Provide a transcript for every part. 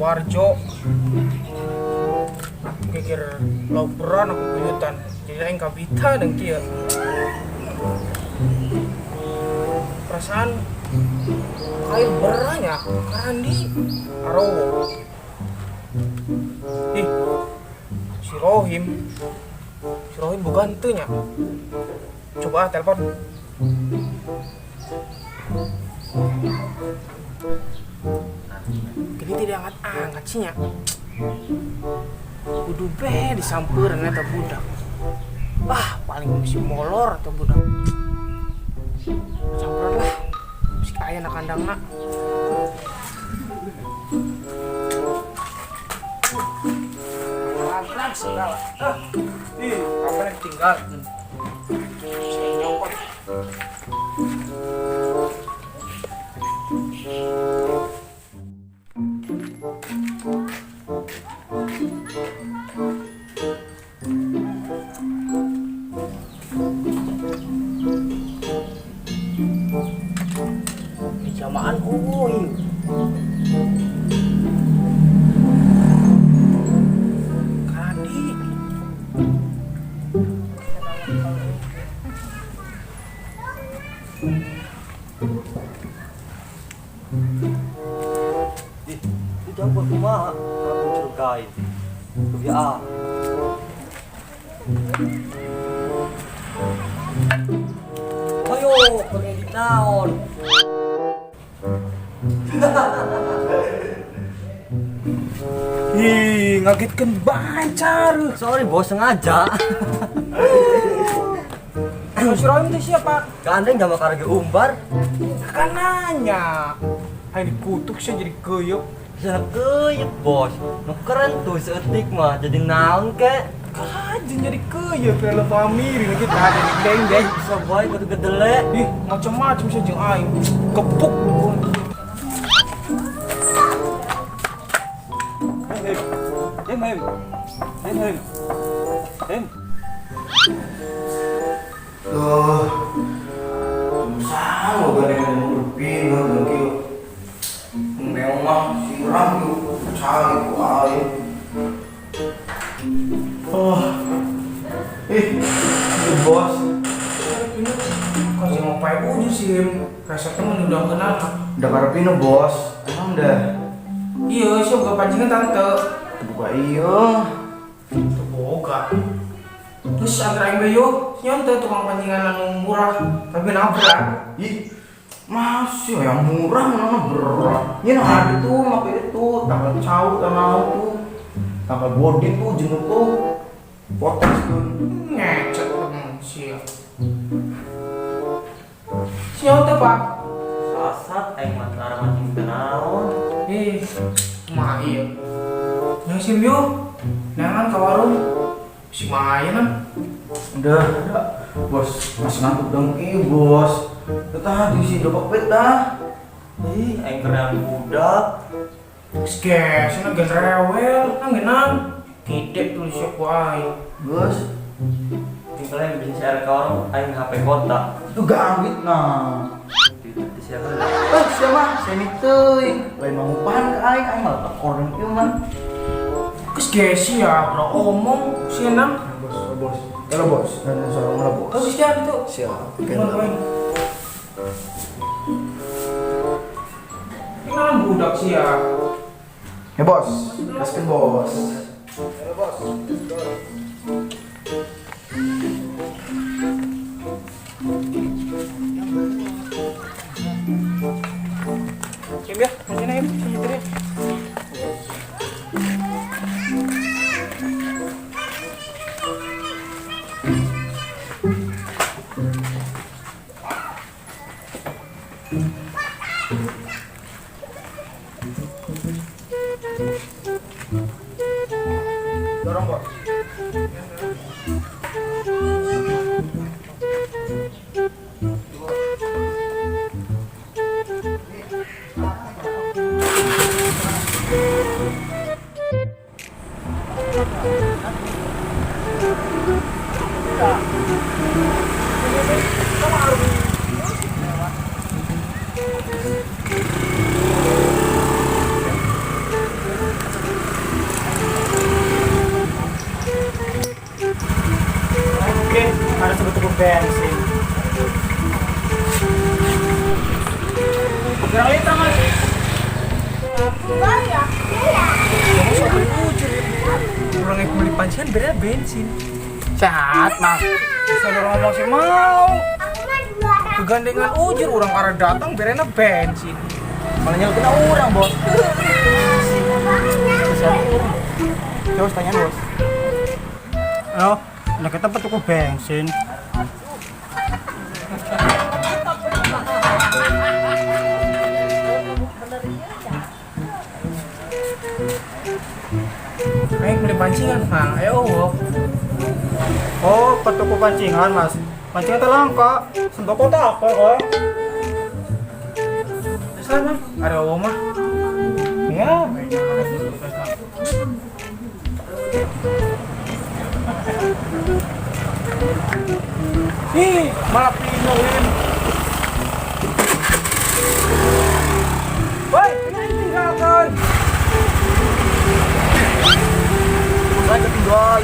Warjo. Geger lobran aku buyutan. Jadi aing kabita deung kieu. Perasaan kail beranya Karandi Arowo. Ih, si Rohim. Si Rohim bukan teu nya. Coba ah telepon. Gini tidak angkat-angkat sih nya. Kudu be disampeurna eta budak. Wah, paling mesti molor atau budak. Samperan lah. Mesti aya na kandangna. Pelan-pelan segala. Ah. Ih, apa yang tinggalkeun? Saya nyokot. Di jamaan euy. Karandi. Ih, itu apa kumaha? Aku curigain. Kebiasaan. Ayo, pengedit naon? Ih, ngagetkeun bancar. Sorry bos, sengaja. Si Rohim itu siapa? Gandeng sama karage umbar. Kan nanya. Aing dikutuk sih jadi keyep. Bisa keyep bos. Nu keren tuh seetik mah jadi naon kek. Kajen jadi keyep kalau family lagi tadi deng deng. Bisa bae kudu gedele. Ih, macam-macam sih jeung aing. Kepuk. Him, him. Him, him. Him. Tuh, sama gandengan berpindah dan kieu. Meong mah siram kieu, cai ku aing. Oh. Ih, ini bos. Kau jangan mau pakai uji sih, Him. Resepnya mah udah kenal. Udah karepin bos. Emang udah. Iya, sih buka pancingan tante. Buka iya. Boga. Terus antara aing beyo, nyonte tukang pancingan anu murah, tapi nabrak. Ih, masih yang murah mana berat. Ini nah ada tuh, make itu, tanggal cau, tanggal tuh, tanggal body tuh, jenuh tuh, potes tuh. Ngecek sih. Si nyonte pak. Sasat aing mah tara mancing teu naon. Ih, mah iya. Yang sim yo, nangan ke warung. Si Maya kan. Udah, udah. Bos, masih ngantuk dong, ih bos. Udah tadi sih, udah pepet dah. Ih, aing keren budak. Skes, ini gen rewel, nang genang. Kidek tulis siap wae. Bos, Tinggalnya bisnis air ka warung aing HP kota. itu gawit nah. Di siapa? Eh, siapa? Semi teuing. Lain mau ngupahan ke aing, aing malah tekor dong ieu mah. Kes gesi ya, bro omong si enam. Bos, oh, bos. Halo bos, dan sarung lah bos. Terus siap itu. Siap. Gimana main? Ini kan budak sih ya. Ya bos, gaskeun bos. Halo bos. Kim ya, mancing aja, sini terus. Dorong bos. Bensin. Berapa liter, Mas? Kurang yang beli pancingan beda bensin. Sehat, Mas. Bisa orang ngomong sih mau. Kegandengan ujur orang arah datang berena bensin. Malah nyelukin orang, Bos. Coba tanya, Bos. Oh, nah kita tuku bensin. Ayo beli pancingan, Mang. Ayo, wo. Oh, petuku pancingan, Mas. Pancingan terlangka. Sembako tak apa kok? Sana, ada wo mah. Ya, ih, malah pinuhin. Woi, ini tinggalkan. Saya ketinggalan.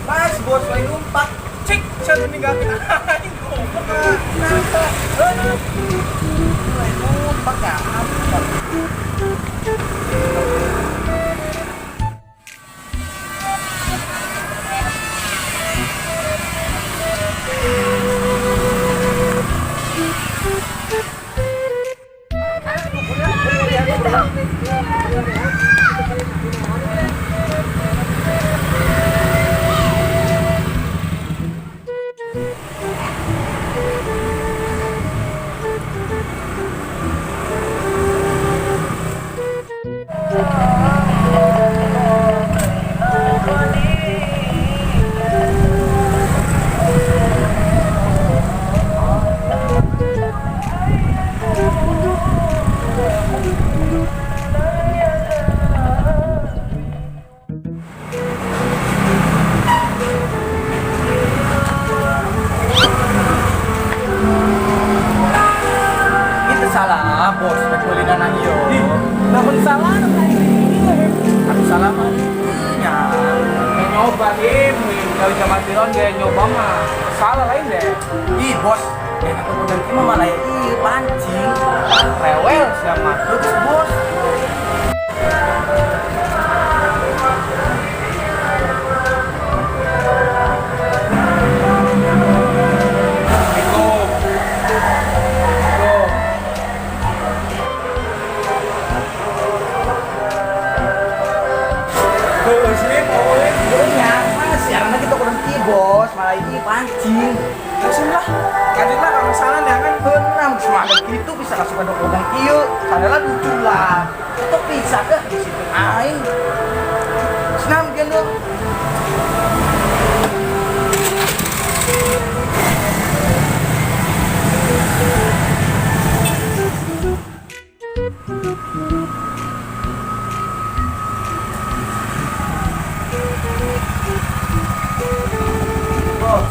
Mas, bos, lain numpak. Cik, saya meninggalkan. Ini goblok, ah. Kenapa? Lain numpak ya. Itu salah, bos. Beli dana iyo. Namun salah, Aku salah mah. Ya. Nyoba nih, kalau zaman Tiron dia nyoba mah salah lain deh. Ih, bos. Aku udah mah malah ih pancing. Rewel siapa? Terus, bos. Itu. Itu. Ya, mas, karena kita kurang ki, bos. Malah ini pancing. Langsung lah, lanjut lah kalau salah ya kan. Enam semangat gitu bisa langsung ada kodang kieu. Sadala lucu lah. Itu bisa dah di situ aing. Senam gendong. Bos.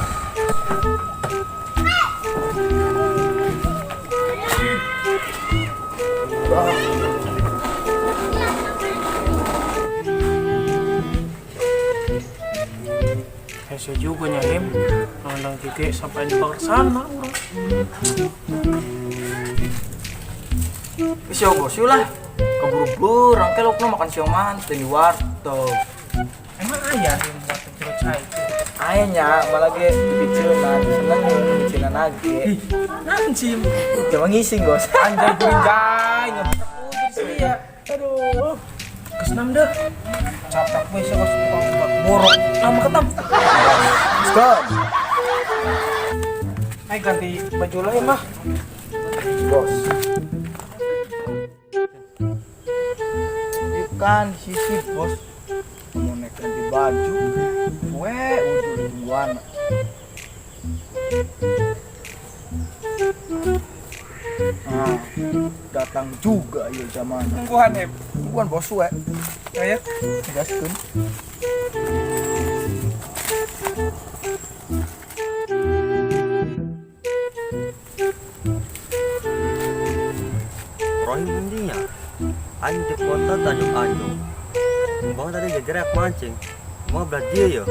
Hese juga nyahim, nandang gigi sampai di sana orang. Wis yo bos lah. Keburu-buru rangke lokno makan siang manten di warteg. Emang ayah yang buat jeruk cai itu? Ayahnya malah ge dipiceunan, seneng dipiceunan lagi. Ih, anjing. Cuma ngising bos. Anjay gurinjay, ngebetak ujur sih ya. Aduh. Kesenam deh. Catak gue sih kos buat borok. Lama ketam. Let's go. Ayo ganti baju lo ya mah. Bos. Ikan sisi bos. Mau naik ganti baju. Weh, udah tungguan. Nah, datang juga ya zaman. Tungguan ya. Tungguan bos we. Ayo. Gaskeun. Rohim intinya. Aing di kota Tanjung Anjung. Bang tadi gegerek mancing. Mau belah dia ya.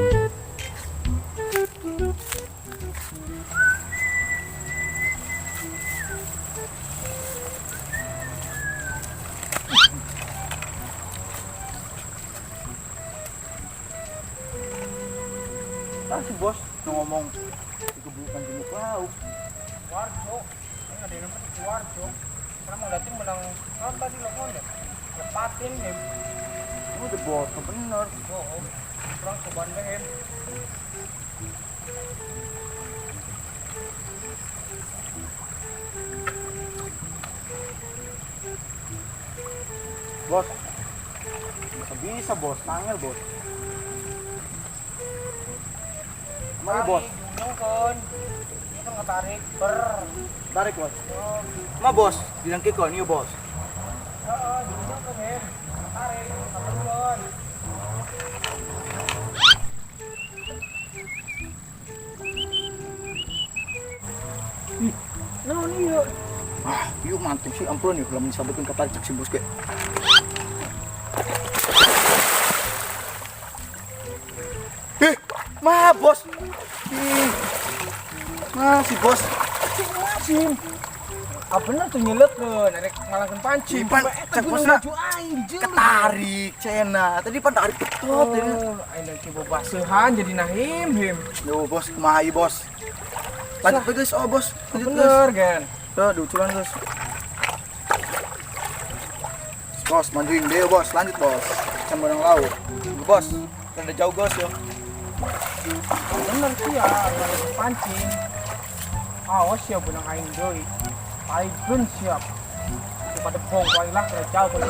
Ah si bos ngomong dikebukan jemuk lauk. Warjo, ini ada yang namanya Warjo. Karena mau datang menang apa tadi lo ya? Lepatin nih. Lu udah bos, bener. Oh, kurang soban deh. Bos, bisa bos, nangel bos. Mari bos. Kan. Ini kan ngetarik ber. Tarik bos. Ma bos, bilang ke kon, yuk bos. Heeh, diundang kan ya. Tarik, keperluan. Ih, naon ieu? Ah, yuk mantep sih ampun yuk lamun disabetkeun ka tarik cek si bos ge. Eh, ma bos. Ih. Ma si bos. Cing. Ah bener tuh nyelek narik malangkeun pancing. Pan, cek bosna. Ketarik cena. Tadi pan tarik betot. Oh, aing coba basehan jadi nahim him. Yo bos, kumaha ieu bos? Lanjut guys, oh bos. Lanjut guys. Bener kan. Tuh, diuculan guys. Bos, majuin deh bos, lanjut bos. Cambarang laut. Bos, rada jauh guys yo. Bener sih ya, pancing. Awas ya benang aing deui. Aing siap. Daripada bong wae lah rada jauh kalau.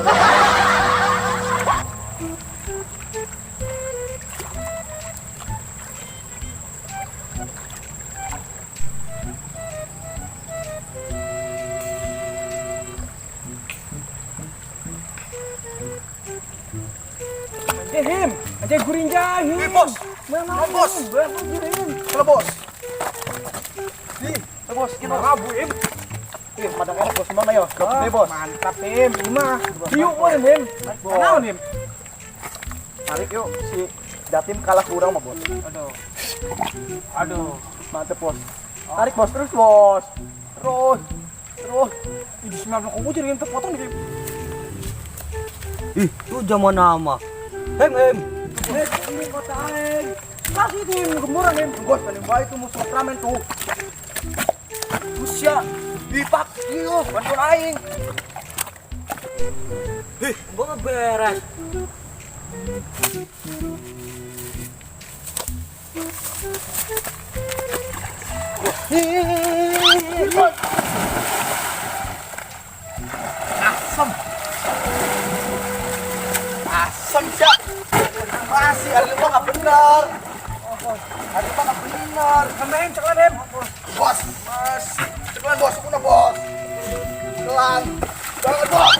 Him, aja guring jahim. Eh bos, mana bos? Kalau bos. Ih, bos, kita rabu him. Ih, madang enak bos, mana yo? Gabut deh bos. Mantap him, ini mah. Yuk, mun him. Naon him? Tarik yuk, si Jatim kalah kurang mah bos. Aduh. Aduh, mantep bos. Tarik bos terus bos. Terus. Terus. Ih, di sembilan kok jadi terpotong nih. Ih, tuh zaman nama. Hem hem. Ini kota aing. Kasih itu him gemburan him. Bos, paling baik tuh musuh Ultraman tuh. Usia dipak iyo bantuan aing. Hih, gua beres. Asem. Asem siap. Masih ada lupa nggak benar. Ada lupa nggak benar. Kemarin ceklan hem. Bos, masih ceklan bos, kuna bos. Ceklan, banget bos.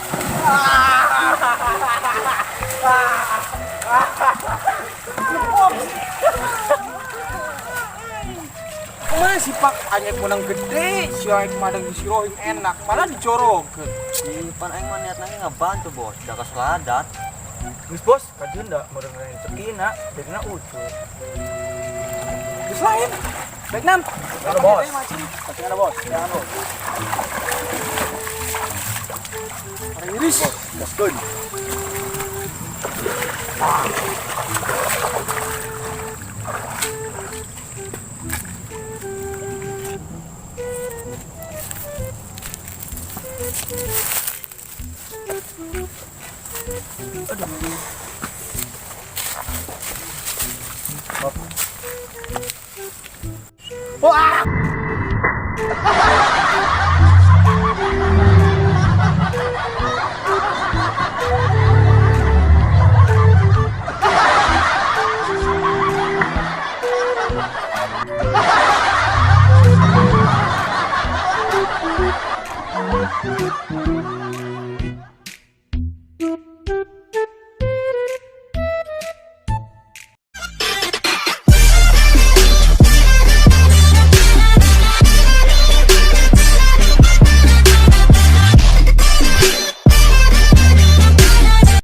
Masih pak, hanya menang gede, si aing madang disirohim enak, malah dicorokeun. Ih, pan aing mah niatna ngebantu bos, da kaseladat. Terus bos, kajian ndak mau dengerin cekina, jadinya ucu. Terus lain, baik nam. Halo bos, pancingan bos, jangan bos. Iris, bos, gaskeun. Wah!